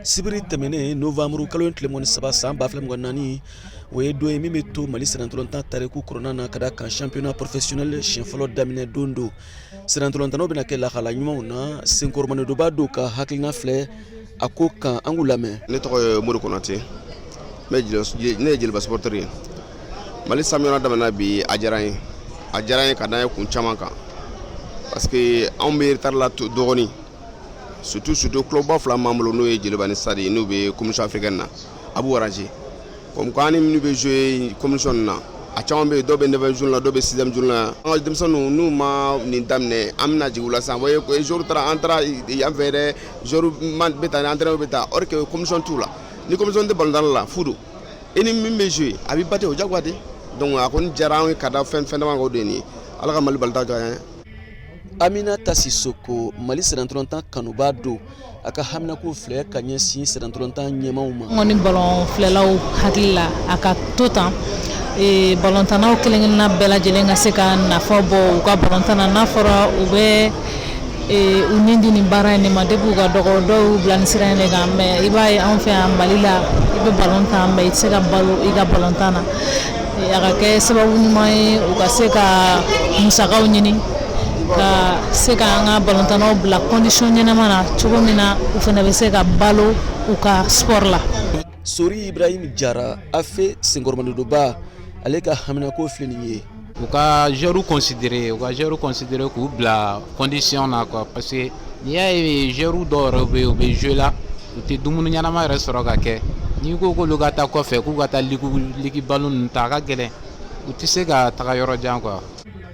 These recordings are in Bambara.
Sibiri tɛmɛnen, novanburu kalo tile 23 san 2024, o ye don ye min bɛ to Mali sennantolatan tariku kɔnɔna na, ka da kan championnat professionnel siɲɛ fɔlɔ daminɛ don don. Sennantolatannaw bɛna kɛ lahala ɲumanw na. Senkɔrɔmadonbaa dɔw ka hakilina filɛ a ko kan, an k'u lamɛn. Ne tɔgɔ ye Mori Konate, ne ye Joliba supporter ye. Mali championnat daminɛna bi, a diyara n ye, a diyara n ye ka da ye kun caman kan, parce que anw bɛ retard la dɔɔnin, surtout club fila m'an bolo, n'o ye Joliba ni Stade, n'u bɛ compétition africaine na. A b'u arranger comme quoi an ni minnu bɛ jouer compétition na, a caman bɛ yen, dɔw bɛ 9e journée la, dɔw bɛ 6e journée la. An ka denmisɛnninw, n'u ma nin daminɛ, an bɛna jigin u la sisan. Joueur taara, an taara yan fɛ dɛ, joueur bɛ taa, entraîneur bɛ taa, or que compétition t'u la. Ni compétition tɛ balontan la, fu don. I ni min bɛ jouer, a b'i battre, o diyagoya de. Donc a kɔni diyara an ye ka da fɛn fɛn dama kan, o de ye nin ye. Ala ka Mali balontan jɔ an ye. Aminata Sisoko, Mali sennantolatan kanubaa don, a ka haminako filɛ ka ɲɛsin sennantolatan ɲɛmaw ma. N kɔni, balon filɛlaw hakili la, a ka to tan, balontannaw kelen kelenna bɛɛ lajɛlen ka se ka nafa bɔ u ka balontan na. N'a fɔra u bɛ u ni di nin baara in de ma depuis u ka dɔgɔ, dɔw y'u bila nin sira in de kan. Mais i b'a ye, anw fɛ yan Mali la, i bɛ balon tan, mais i tɛ se ka balo i ka balontan na. A ka kɛ sababu ɲuman ye u ka se ka musakaw ɲini ka se ka an ka balontannaw bila condition ɲɛnama na, cogo min na u fana bɛ se ka balo u ka sport la. Sori Ibrahim Jara, AFE senkɔrɔmadonba, ale ka haminako filɛ nin ye. U ka joueurs considérer, u ka joueurs considérer k'u bila condition na quoi, parce que n'i y'a ye, joueurs dɔw yɛrɛ bɛ yen, u bɛ jouer la, u tɛ dumuni ɲɛnama yɛrɛ sɔrɔ ka kɛ. N'i ko k'olu ka taa kɔfɛ k'u ka taa ligue ballon ninnu ta, a ka gɛlɛn, u tɛ se ka taga yɔrɔ jan quoi.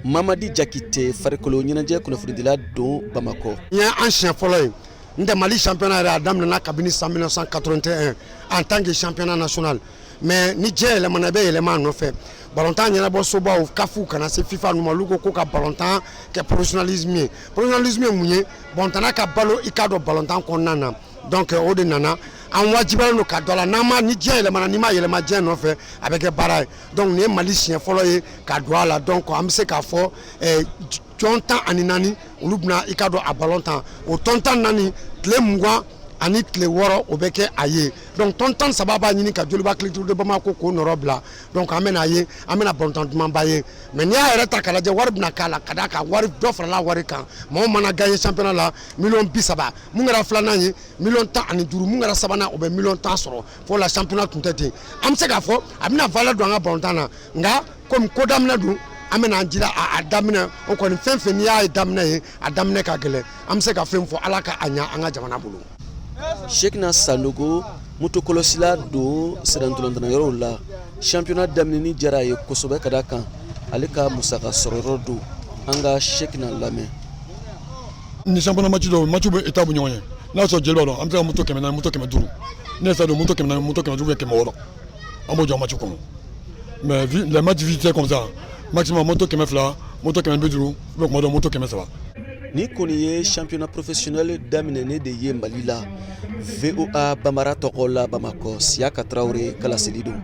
Mamadi Jakite, farikolo ɲɛnajɛ kunnafonidila don Bamakɔ. Nin ye an siɲɛ fɔlɔ ye. N tɛ Mali championnat yɛrɛ, a daminɛna kabini san 1981 en tant que championnat national. Mais ni diɲɛ yɛlɛmana, i bɛ yɛlɛma a nɔfɛ. Balontan ɲɛnabɔ sobaw, CAF kana se FIFA ninnu ma, olu ko ko ka balontan kɛ professionnalisme ye. Professionnalisme ye mun ye? Balontanna ka balo, i k'a dɔn, balontan kɔnɔna na. Donc o de nana, an wajibiyalen don ka dɔ la. N'an ma, ni diɲɛ yɛlɛmana, n'i ma yɛlɛma diɲɛ nɔfɛ, a bɛ kɛ baara ye. Donc nin ye Mali siɲɛ fɔlɔ ye ka don a la. Donc an bɛ se k'a fɔ tɔn 14, olu bɛna, i ka dɔn, a balon tan. O tɔn 14, tile 26, o bɛ kɛ a ye. Donc tɔn 13 b'a ɲini ka Joliba Athlétique de Bamako k'o nɔrɔ bila. Donc an bɛna ye, an bɛna balontan dumanba ye. Mais n'i y'a yɛrɛ ta k'a lajɛ, wari bɛna k'a la, ka d'a kan wari dɔ farala wari kan. Mɔgɔ mana gagner championnat la, miliyɔn 30. Mun kɛra filanan ye, miliyɔn 15. Mun kɛra sabanan, o bɛ miliyɔn 10 sɔrɔ. Fo la championnat tun tɛ ten. An bɛ se k'a fɔ a bɛna valeur don an ka balontan na. Nka komi ko daminɛ don, an bɛna an jira a daminɛ o kɔni. Fɛn fɛn n'i y'a ye daminɛ ye, a daminɛ ka gɛlɛn. An bɛ se ka fɛn fɔ, Ala ka a ɲɛ an ka jamana bolo. Shekina Sanogo, motokɔlɔsila don sennantolatan yɔrɔw la, championnat daminɛni diyara a ye kosɛbɛ, ka da kan ale ka musaka sɔrɔyɔrɔ don. An ka Shekina lamɛn. Ni championnat match dɔw, match bɛ état bɛ ɲɔgɔn ye, n'a sɔrɔ Joliba don, an bɛ se ka moto 400, moto 500. Ne ye don moto 400, moto 500, 600, an b'o jɔ match kɔnɔ. Mais les matchs visités comme ça, maximum moto 200, moto 150, ou bien kuma dɔ moto 300. Ni kɔni ye championnat professionnel daminɛnen de ye Mali la. VOA Bambara tɔgɔ la, Bamakɔ, Siyaka Tarawele ka laseli don.